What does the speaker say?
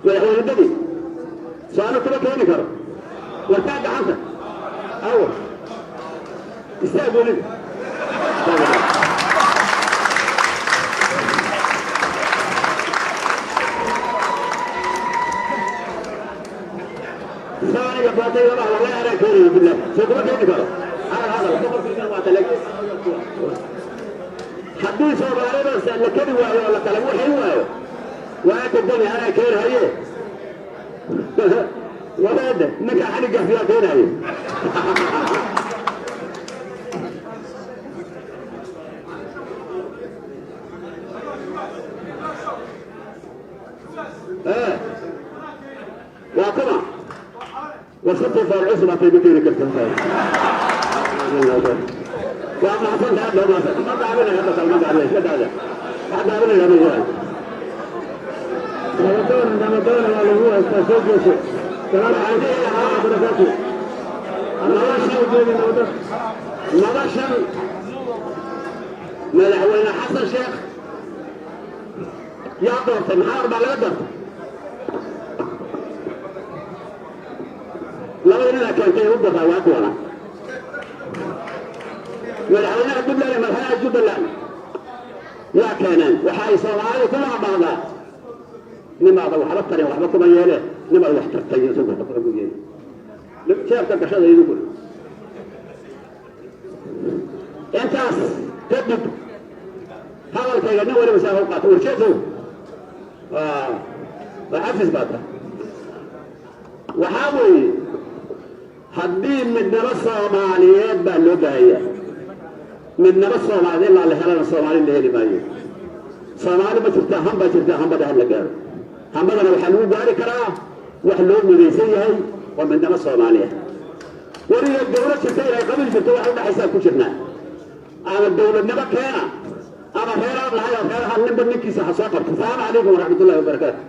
Madaxweyne Deni soo-aalo kuma keeni karo. Wartaa gacanta awo istaag weliba. Saaniga baatay lama wallahi anaa keenayo, billah, soo kuma keeni karo. Hadal hadal boqolkiiba waa talag. Haddii Soomaalida la keni waayo oo la kala wixin waayo, waa ka Deni anaa keenhaye. Wadaada ninka xaligaas yaa keenhaye? Waa kuma wasabta faal cusub hatay ma keeni karta. Waa mahadsantahay, aad baa mahadsan. Ma gaabinaya hadda kale, ma gaabinaya, iska daada, wax gaabinaya ma jiraan. Nabadoon, nabadoon, waa lagu haystaa, soo jeeso. Salaamu calaykum waraxmatullahi wabarakaatu. Noloshan Soo jeedi, nabadoon. Noloshan Madaxweyne Xasan Sheekh yaa doortay? Maxaa hor baa laga doortay? Labada ninaa keentay u doortaa waa kuwana, madaxweynaha Puntland iyo madaxweynaha Jubbaland yaa keeneen. Waxa ay Soomaalidu ku maamahdaa: nimaada waxba tarin waxba kuma yeele, nimaad wax tartay isagu waxba kuma yeele. Jeebka gashada idinku. Intaas kadib hadalkayga nin waliba saa u qaato. Warjeesow, waa xafis baa tahay. Waxaa weeye, haddii midnimo Soomaaliyeed baa loo baahaya, midnimo Soomaaliyeed ilaa la helana Soomaali la heli maayo. Soomaali ma jirta, hambaa jirta. Hambada ha la gaaro. Hambadana waxaa lagu gaari karaa wax loo midaysan yahay oo midnimo Soomaaliya. Weliga dawlad jirta inay qabiil jirto waxa udhexaysaa ku jirnaa. Ama dawladnimo keena ama reeraan lahay oo reeraha ninba ninkiisa ha soo qabto. Asalaamu calaykum waraxmatullahi wabarakaatu.